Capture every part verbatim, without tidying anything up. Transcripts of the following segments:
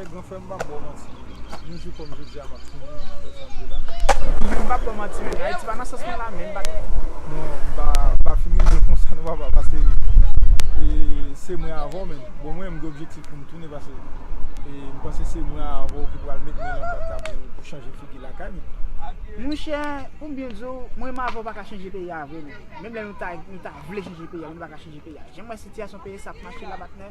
Gran frè m, m p ap ba w manti. Yon jou kòm jodi a, m ap fini nan sa m ye la. Men m p ap ba w manti, men Ayiti pa nan sans mwen la, men m pa... Non, m pa, m pa fin rive konsa, non, papa, paske, e, se mwen avan w, men. Bon, mwen, m gen objektif pou m tounen, paske, e, m panse se mwen avan w ki pral met men nan pat la pou, pou chanje figi lakay nou. Monchè, pou m byen di w, mwen, m avan w pa ka chanje peyi a vre, non. Menm lè nou ta, nou ta vle chanje peyi a, nou pa ka chanje peyi a. Jan m wè sitiyasyon peyi sa ap mache la, patnè,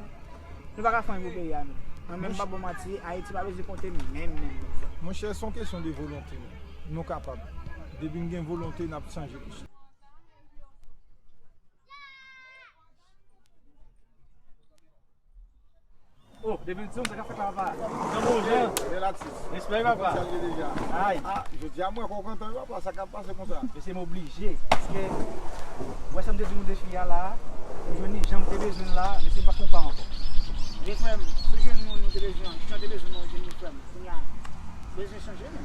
nou pa ka fè anyen pou peyi a, non. Mwen menm, m p ap ba w manti, Ayiti pa bezwen konte menm, menm, menm. Monchè, se yon kesyon de volonte, non. Nou kapab. Depi n gen volonte, n ap chanje peyi. Oh, depi l di m sa k ap fèt la, papa. Jan bon jan. Relax. Respè, papa. Ay. Ah, jodi a mwen kontan, papa, sa k ap pase konsa? Mesye, m oblije, paske, w wè sa m te di nou de fi a la, m jwenn li jan m te bezwen l la, mesye, m pa konpa ankò. Vye frè m, si w jwenn moun ou te bezwen an, jan w te bezwen mwen, w jwenn li, frè m. Kounye a, bezwen chanje, men.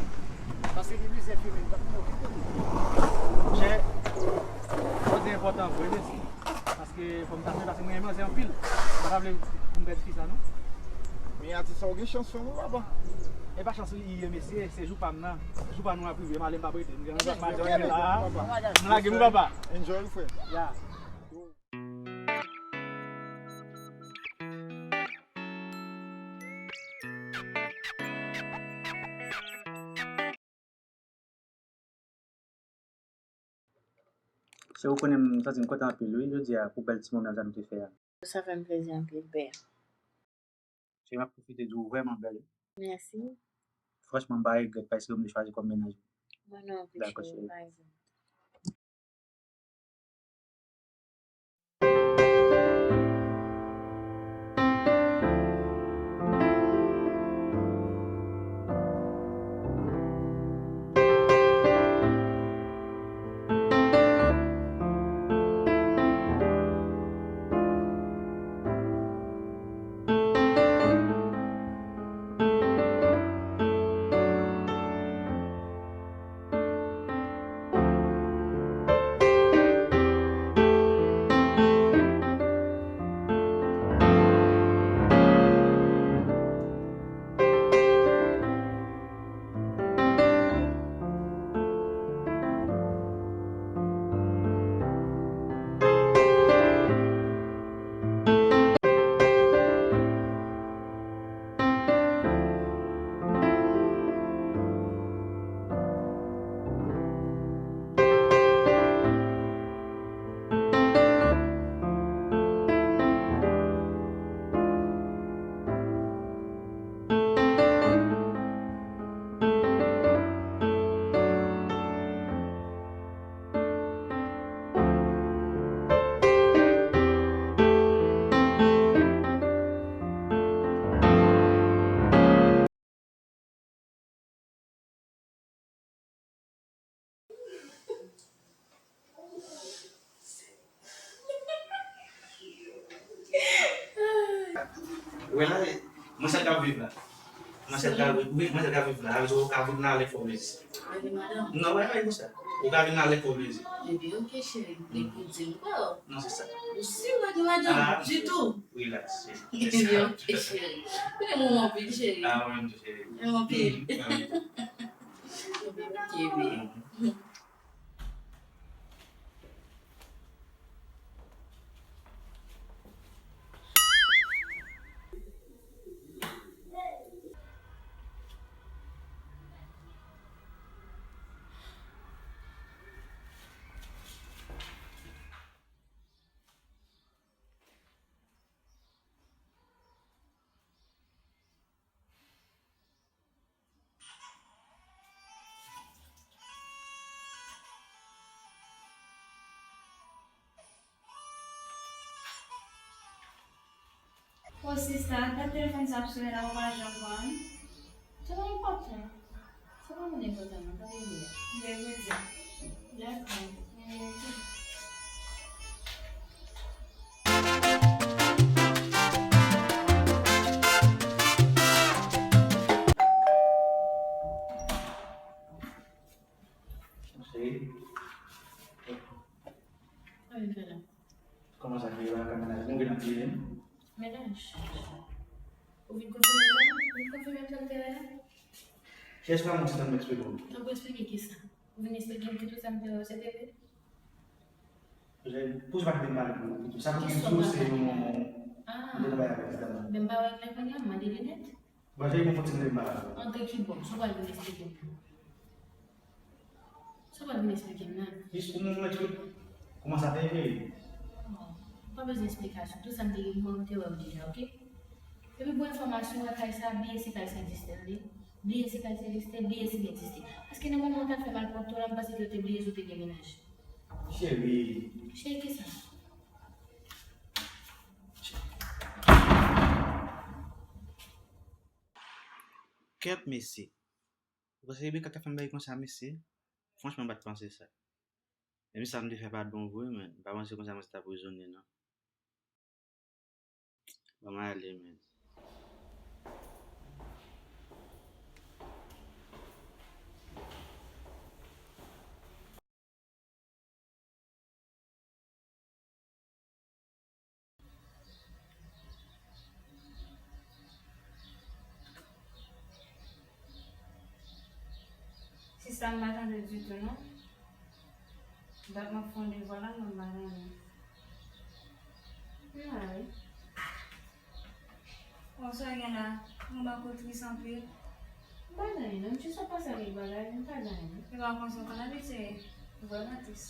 Paske gen plizyè fi, men, m pa konn okipe li. Monchè, sa w di enpòtan vre, mesye. Paske fò m ta fè, paske mwen renmen manzè anpil. M pa ta vle pou m pèdi fi sa, non. Men atis sa, w gen chans, frè m, wi, papa. E pa chans li ye, mesye, se jou pa m nan. Jou pa nou ap rive, m ale, m p ap rete. M gen anvi ak manzè, m la. M lage m, papa. Enjoy, frè. Ya. Se ou konnen m santi m kontan anpil wi, jodi a, pou bèl ti moman sa nou te fè a. Sa fè m plezi anpil, pè. Cheri, m ap pwofite di w vrèman bèl. Mèsi. Franchman, m pa regrèt paske ou m te chwazi kòm mennaj mwen. Mwen non, anpil, cheri, pa regrèt. Ou wè la, mwen sèl k ap viv la. Mwen sèl k ap, wi, mwen sèl k ap viv la. Avè sa, ou ka vin la lè fò plezi. Epi madanm. Non, wè, wè, konsa. Ou ka vin la lè fò plezi. Epi, oke, cheri. Epi, di m pa. Non, se sa. Ou si w pa gen madanm? Ah, ditou. Relax, cheri. Epi, oke, cheri. Mwen renmen w anpil, cheri. Ah, mwen menm tou, cheri. Mwen renmen w anpil. Mm, mm. Epi, oke, baby. O sista, dat telefòn sa ap sone la, ou pa janm pran l? Sa pa enpòtan. Sa pa moun enpòtan non, pa gen lè. Lè yo di. Dakò. Cheri. Sa w vin fè la? Kòman sa, cheri, bagay mennaj? Nou vin ap bliye m? Mennaj? Ou vin konfime sa? Ou konfime m sa m te wè a? Chèche la, mon ti, tann m eksplike w. Tanpri, eksplike kisa? Ou vin eksplike m ki tout sa m te wè yo se te vre? Poze pa kite m pale pou ou. Sa pou di w se yon... Ah. M te travay avèk li. Men m pa wè klè kounye a, m mande li nèt. Bon, jodi m fon ti leve malad. Antre ki bò? Sa w pral vin eksplike m? Sa w pral vin eksplike m la? Jis pou mwen eksplike kòman sa te ye. Bon, pa bezwen esplikasyon. Tout sa m te gen pou mwen, m te wè yo deja, oke? Epi pou enfòmasyon w, kay sa, bliye si kay sa egziste, tande? Bliye si kay sa egziste, bliye si l egziste. Paske nan moman w t ap fè malpwòpte w la, m panse ke w te bliye si w te gen mennaj. Cheri. Cheri kisa? Kèt, mesye. Ou panse Rebecca ka fè m bagay konsa, mesye? Franchman, m pa t panse sa. Epi sa m te fè pa t bon vre, men. M pa panse konsa misye t ap rezone, non. Ban m ale, men. Sista, m pa tande w ditou, non. Dat m ap fè yon devwa la, non, m pa tande. M la wi. Bon, sa w gen la? Mwen bak ou tris anpil. M pa gen anyen, non. M jis ap pase kèk bagay, m pa gen anyen. E pa konsa w konn abitye vwè m tris.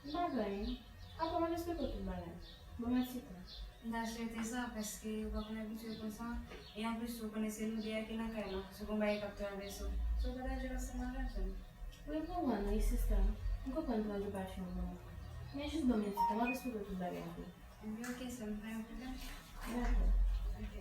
M pa gen anyen. Apa m ap eksplike w tout bagay. Bon, mèsi tou. M ta swete sa, paske ou pa konn abitye konsa. E anplis, ou konnen se nou de a ki nan kay la. Si gon bagay k ap travèse w, si w pataje l ansanm ak gason. Wi, m konprann, wi, sista. M konprann preokipasyon w, non. Men jis ban m yon ti tan, m ap eksplike w tout bagay, wi. Ebyen, oke, sè m, pa yon pwoblèm. Dakò. Oke.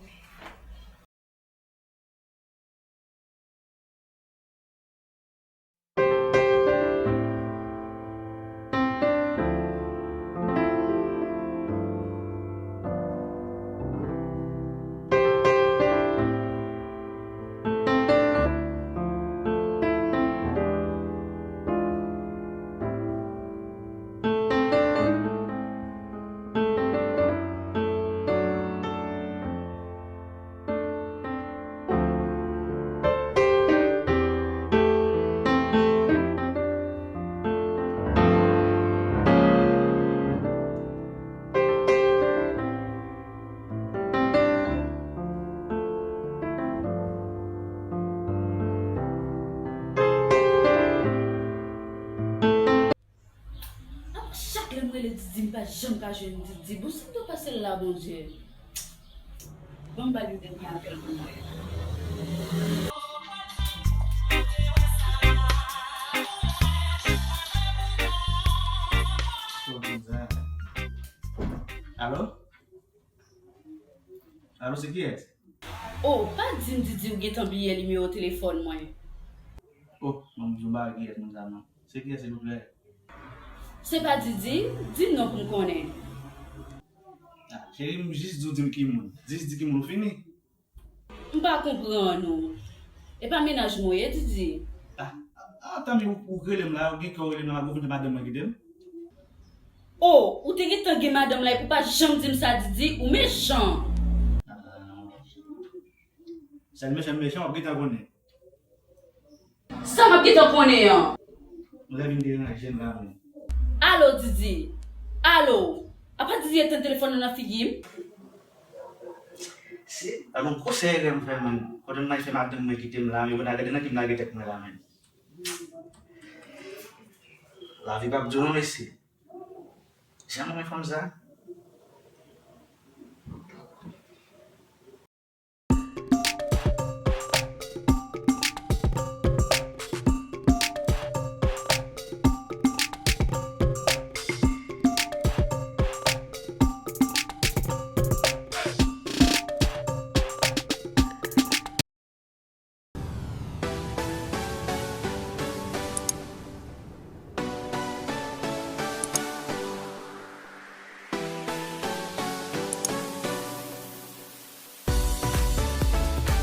Apa chak lè m rele Didi, m pa janm ka jwenn Didi. Bon, sa m dwe pase l la, Bondye? Ban m ba l yon dènye apèl pou mwen. Alo? Alo, se kiyès? Oh, pa di m Didi ou gentan bliye nimewo telefòn mwen. Oh, non, m di w m pa wè kiyès moun sa non. Se kiyès, silvouplè? Se pa Didi? Di m non pou m konnen. Ah, cheri, m jis di w di m ki moun. Jis di ki moun ou fini. M pa konprann ou. E pa mennaj mwen w ye, Didi? Ah, ah, tanmi ou, ou rele m la, ou gen kè w rele m la, malgre ou konn se madanm mwen kite m. Oh, ou te gentan gen madanm la epi ou pa janm di m sa, Didi, ou mechan. Ah, sèl mechan m mechan, w ap gentan konnen. Sa m ap gentan konnen an? Mwen vin deranje m la, mwen. Alo, Didi. Alo. Apa Didi etenn telefòn nan nan figi m? Se, alon gwo se erè m fè, mwen. Kote m nan fè madanm mwen kite m la, men kounye a gade nan ki m lage tèt mwen la, men. Lavi p ap di w non, mesye. Jan mwen fanm sa?